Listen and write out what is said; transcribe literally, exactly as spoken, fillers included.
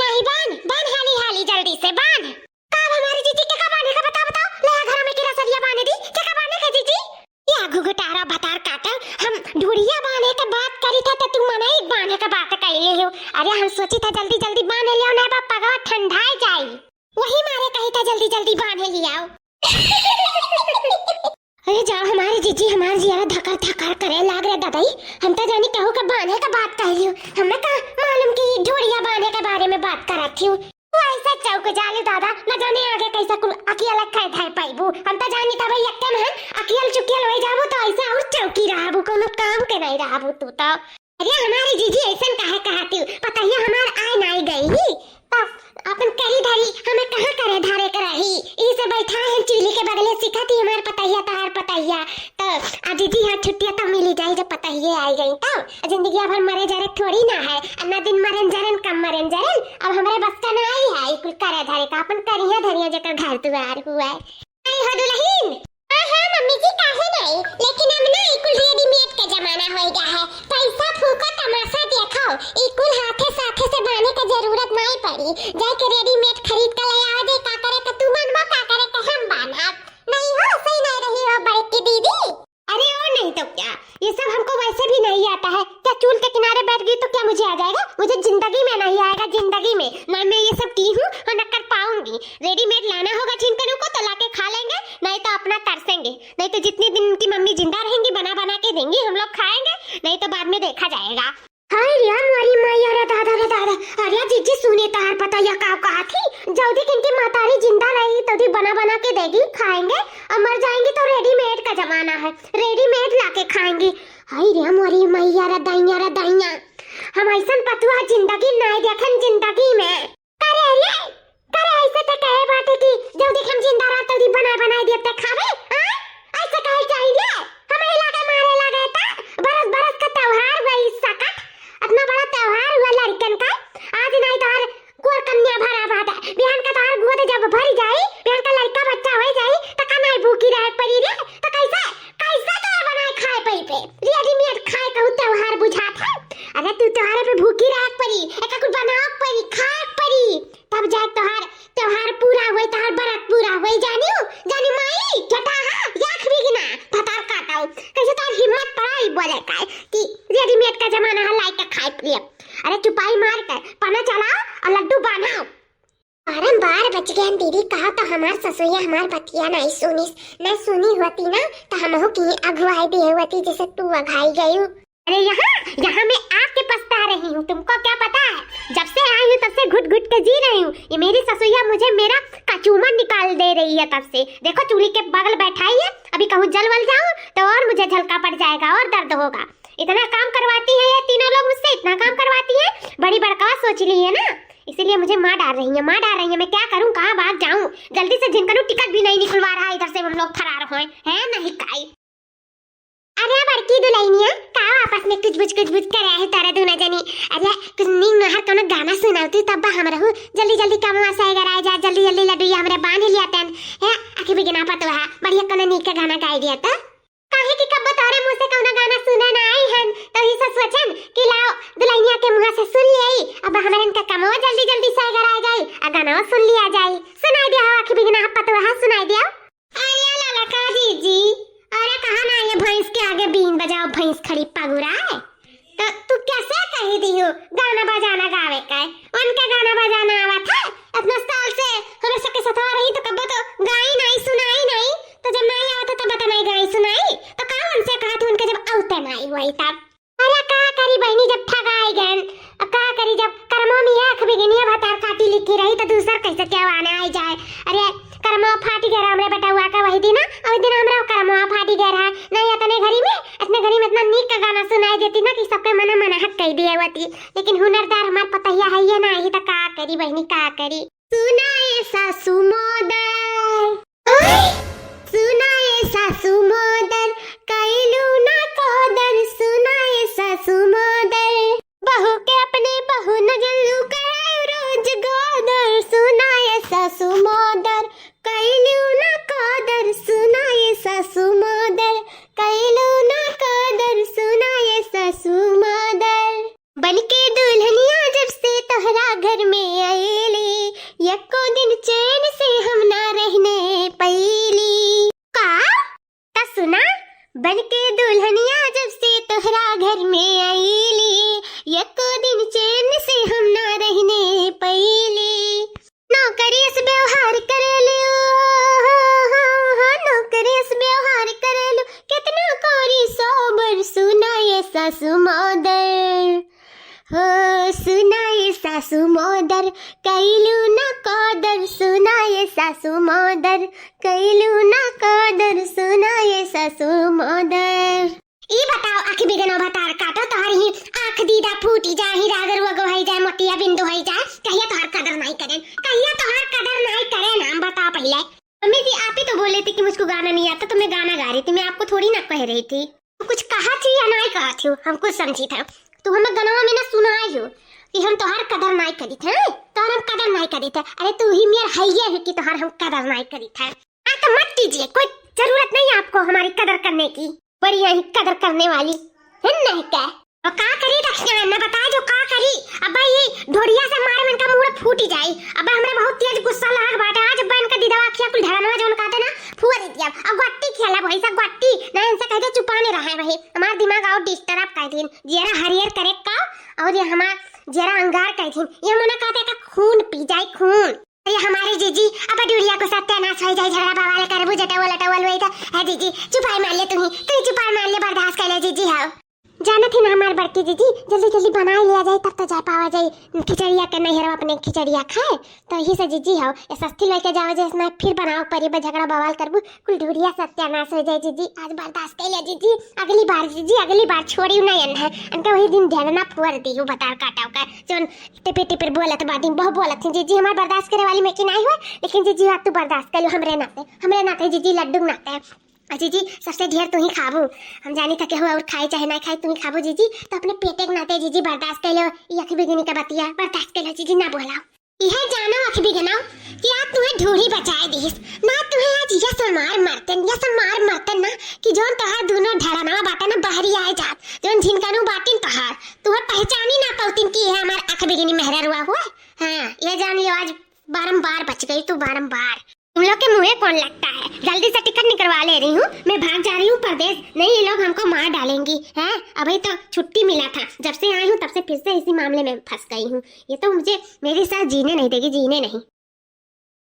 नहीं बान, बान हाली हाली जल्दी से बान। का अब हमारी जीजी के का बांधे का बताओ, बताओ। ले आ घर में की रसरिया बांधे दी, के का बांधे का जीजी? या घुघुटारा भतार काटा, हम ढुड़िया बांधे के बात करी था तो तू मनई बांधे के बात कइले हो। अरे हम सोची था जल्दी जल्दी बांधे लियाओ, ना बा पगवा ठंडाए जाई। वही मारे कही था जल्दी जल्दी बांधे लियाओ। अरे जा हमारी जीजी, हमार जिया धकर धकर करे लाग रे ददई। हम तो जानी केहू के बांधे के बात कह लियो, हमें का मालूम कि ढोड़िया बांधे के बारे में बात करत थी। तू ऐसे चौक जालू दादा, न जाने आगे कैसे कुल अकियल खाए धाए पाइबू। हम तो जानी था भाई यक्के में अकियल चुकियल हो जाबू तो ऐसे और चौकी रहबू, कोनो काम के नहीं रहबू तू तो। अरे हमारी जीजी ऐसन काहे कहती, पतहिया हमार आए नाई गई ही, तब अपन करी धरी हमें कहाँ करे धरे के रही। ई से बैठा है चूल्ही के बगले सिखाती हमार पतहिया तहार पतहिया। तो आ जीजी यहाँ छुट्टियाँ तो मिली जाई जब पतहिये आई गई तो। आ जिंदगी भर मरे जरे थोड़ी ना है, आ ना दिन मरन जरन कम मरन जरन। अब हमारे बस का ना आई है ई कुल करे धरे का, अपन करिया धरिया जेकर घर दुआर हुआ है। आई हो दुल्हन। हाँ, हाँ, मम्मी जी, काहे नहीं? लेकिन अब ना ई कुल readymade के जमाना होइ गया है। पैसा फूको, तमाशा देखो। ई कुल हाथे साथे से बांधे के जरूरत नहीं पड़ी। जाके readymade खरीद के ले आओ जे, का करे के तू बनबो, का करे के हम बनब। नहीं हो, सही नहीं रही हो बड़की दीदी। अरे और नहीं तो क्या, ये सब हमको वैसे भी नहीं आता है। क्या चूल के किनारे बैठ गई तो क्या मुझे आ जाएगा? मुझे जिंदगी में नहीं आएगा, जिंदगी में। ना मैं ये सब की हूँ और ना कर पाऊंगी। Readymade लाना होगा झिनकनों को तो लाके खा लेंगे, नहीं तो अपना तरसेंगे। नहीं तो जितने दिन उनकी मम्मी जिंदा रहेंगी, बना बना के देंगी, हम लोग खाएंगे, नहीं तो बाद में देखा जाएगा। हाय रे हमारी माई, अरे दादा रे दादा, अरे जीजी सुने तहार पतहिया का कहा थी, जल्दी किनकी मातारी जिंदा रही तो दी बना बना के देगी, खाएंगे, और मर जाएंगी तो readymade का जमाना है, readymade लाके खाएंगी। हाय रे हमारी मैया रे दैया रे दैया, हम ऐसन पतुआ जिंदगी नाय देखन जिंदगी में। करे रे, करे ऐसे ते कहे बाटे कि जल्दी हम जिंदा रह तल्दी बनाए बनाए दिए ते खावे, हाँ? ऐसे कहे चाहिए? हमें लागे मारे लागे ता, बरस बरस का त्योहार वही सकत, इतना बड़ा त्योहार हुआ लड़कन का, आज नहीं तो हर कुंवर कन्या भरा बाटे, बिहान का तो हर गोद जब भर जाई, बिहान का लड़का बच्चा हो जाई, तो का नहीं भूखी रहे परी रे? तो कैसे, कैसे तो बनाए खाए परी पे? Readymade खाए कहू त्योहार बुझात है? अरे तू त्योहार पे भूखी रहे परी, एक कुछ बनाओ परी, खाए परी। तब जाए तोहार, त्योहार पूरा होई, तोहार बरत पूरा होई, जानियो, जानी माई, झटा हा, याख बिगना, भतार काटाऊ। कैसे तोहार हिम्मत पड़ा ई बोले का है कि readymade का जमाना है, लाई के खाए पिए। अरे चुपाई मार के पना चलाओ और लड्डू बांधाओ। बारंबार बच गया दीदी, कहा तो हमार ससुइया हमार बतिया नहीं सुनिस, नहीं सुनी होती ना तो हमहू की अगुवाई दिए होती जैसे तू अघाई गयू। अरे यहाँ, यहाँ मैं आके पछता रही हूँ, तुमको क्या पता है? जब से आई हूँ तब से घुट घुट के जी रही हूँ। ये मेरी ससुइया मुझे मेरा कचूमर निकाल दे रही है तब से। देखो चूल्ही के बगल बैठाई है, अभी कहूँ जल वल जाऊँ तो और मुझे झलका पड़ जाएगा और दर्द होगा। इतना काम करवाती है ये तीनों लोग मुझसे, इतना काम करवाती है, बड़ी बड़कवा सोच ली है ना, इसीलिए मुझे मार डाल रही है, मार डाल रही है। मैं क्या करूँ, कहाँ भाग जाऊँ? जल्दी से झिनकनू टिकट भी नहीं निकलवा रहा है इधर से, हम लोग फरार होए हैं नहीं काई। अरे बड़की दुल्हनिया, का आपस में कुछ बुझ कुछ बुझ करे है तारा दोनों जनी? अरे कुछ नीक नहर कोनो गाना सुनावती तब बा हम रहू। जल्दी जल्दी कमवा से अगर आए जा, जल्दी जल्दी लड्डू ये हमरे बांध लिया तन। हे आखिर बिगना पतवा, बढ़िया कोनो नीक के गाना गाई दिया तो। काहे कि कब्बो तोरे मुंह से कौनो गाना सुने ना आई हन, तो ही से सोचन कि लाओ दुल्हनिया के मुंह से सुन लियाई। अब हमरे इनका कमवा जल्दी जल्दी से अगर आ जाई, आ गाना सुन लिया जाई। सुनाई दिया हो आखिर बिगना पतवा, सुनाई दिया। अरे ललका जीजी, अरे कहा ना ये भैंस के आगे बीन बजाओ, भैंस खड़ी पगुराए। तो तू कैसे कही दियो गाना बजाना गावे का है? उनके गाना बजाना आवत है? इतना साल से हमरे सबके सथवा रही तो कब्बो तो गाई नहीं, सुनाई नहीं। तो जब नहीं आवत है तब बता नहीं गाई सुनाई। तो का उनसे कहा तू उनके जब औते नहीं हुई तब? अरे का करी बहिनी, जब ठगाई गन, अब का करी, जब करमो में आँख बिगिनिया भतार काटी लिखी रही, तो दूसर कैसे केहू आने आई जाए? अरे, करमो फाटी गए हमरे बेटउआ का वही दिन, वही दिन हमरे करमो फाटी गए रहा। नहीं, इतने घरी में, इतने घरी में इतना नीक का गाना सुनाई देती ना कि सबके मना मना हक कह दिए होती। लेकिन हुनरदार हमार पतहिया है ये ना, यही तो का करी बहिनी, का करी। सुना ए सासू मोदर। सुना ए सासू मोदर, कैलू ना कदर, सुना ए सासू मोदर। बहू के अपने बहू न जल्लू करायो रोज गोदर, सुना ए सासू मोदर, कैलू ना कदर, सुना ए सासू मोदर, कैलू ना कदर, सुना ए सासू मोदर। बन के दुल्हनिया जब से तोहरा घर में सुमोदर, कैलू ना कदर सुना ये सासू मोदर, कैलू ना कदर सुना ये सासू मोदर। ई बताओ, आँखी बिगनो भतार काटो, तोहर ही आँख दीदा फूटी जाए, ही रागर वगो होई जाए, मोतिया बिंदु होई जाए, कहिया तोहर कदर नाई करेन, कहिया तोहर कदर नाई करेन, हम बताओ पहिले। मम्मी जी, आप ही तो बोले थे कि मुझको गाना नहीं आता, तो मैं गाना गा रही थी, मैं आपको थोड़ी ना कह रही थी। कुछ कहा थी या नाई कहा थी, हम कुछ समझी था। तू हमें गनवा में ना सुनाई हो कि हम तोहार कदर नाई करी थे, तोहार हम कदर नाई करी थे। अरे तू ही मेर हइये है कि तोहार हम कदर नाई करी थे। हाँ तो मत कीजिए, कोई जरूरत नहीं है आपको हमारी कदर करने की। बड़ी यही कदर करने वाली है नहीं क्या? और का करी दक्षिणा ना बता जो का करी। अब ये ढोड़िया से मारे में इनका मुंह फूटी जाई। अब हमरा बहुत तेज गुस्सा लाग बाटे। आज अब इनका दिदवा अखिया कुल ढड़नवा जौन कहते ना फुआ दे दिया। अब गट्टी खेला वही सा गट्टी ना इनसे कहते चुपाने रहे वही। हमार दिमाग और डिस्टर्ब कर दिन। जेरा हरियर करे का और ये हमार जेरा अंगार कर दिन। ये मना कहते का खून पी जाए खून। अरे हमारे जीजी, अब ढोड़िया को सत्यानाश होई जाए, झगड़ा बवाल करबू, जटावल अटावल होई त। है जीजी, चुपाई मार ले तुम्ही, तुम्ही चुपाई मार ले, बर्दाश्त कर ले जीजी, हाओ। जानत ही ना हमार बड़की जीजी, जल्दी जल्दी बनाई लिया जाए, तब तो जा पावा जाए खिचड़िया के नैहरवा अपने खिचड़िया खाए। तो यही से जीजी हाओ, ये सस्ती लेके जाओ जे इसमें फिर बनाओ परी, बस झगड़ा बवाल करबू, कुल ढोड़िया सत्यानाश हो जाए जीजी। आज बर्दाश्त कर ले जीजी, अगली बार जीजी, अगली बार छोड़ी ना अन है, अनका वही दिन ढेरना पुअर दी हूँ बतार काटा का, जौन टिपिर टिपिर बोलत बाटी, बहुत बोलत है जीजी, हमार बर्दाश्त करे वाली में की नहीं हुआ, लेकिन जीजी आज तू बर्दाश्त कर लो हमरे नाते, हमरे नाते जीजी, लड्डू के नाते। आ जीजी, सबसे ढेर तू ही खाबू, हम जानी था केहू और खाए चाहे ना खाए, तू ही खाबू जीजी, तो अपने पेटे के नाते जीजी बर्दाश्त कर लो, ये अखी बिगनी का बतिया बर्दाश्त कर लो जीजी, ना बोला। यह जानो अखी बिगनो कि आज तुम्हें ढूढ़ी बचाए दीस, ना तुम्हें आज यस मार मरते, यस मार मरते ना कि जौन तोहार दोनों ढड़नवा बाटे ना बहरी आए जात, जौन झिनकनू बाटिन तोहार, तुम्हें पहचानी ना पौतिन कि यह हमार अख बिगनी मेहररुआ हुआ। हाँ, ये जान लियो, आज बारंबार बच गई तू, बारंबार। तुम लोग के मुँहे कौन लगता है? जल्दी से टिकट निकलवा ले रही हूँ, मैं भाग जा रही हूँ परदेश। नहीं, ये लोग हमको मार डालेंगी। हैं, अभी तो छुट्टी मिला था, जब से आई हूँ तब से फिर से इसी मामले में फंस गई हूँ। ये तो मुझे, मेरे साथ जीने नहीं देगी, जीने नहीं।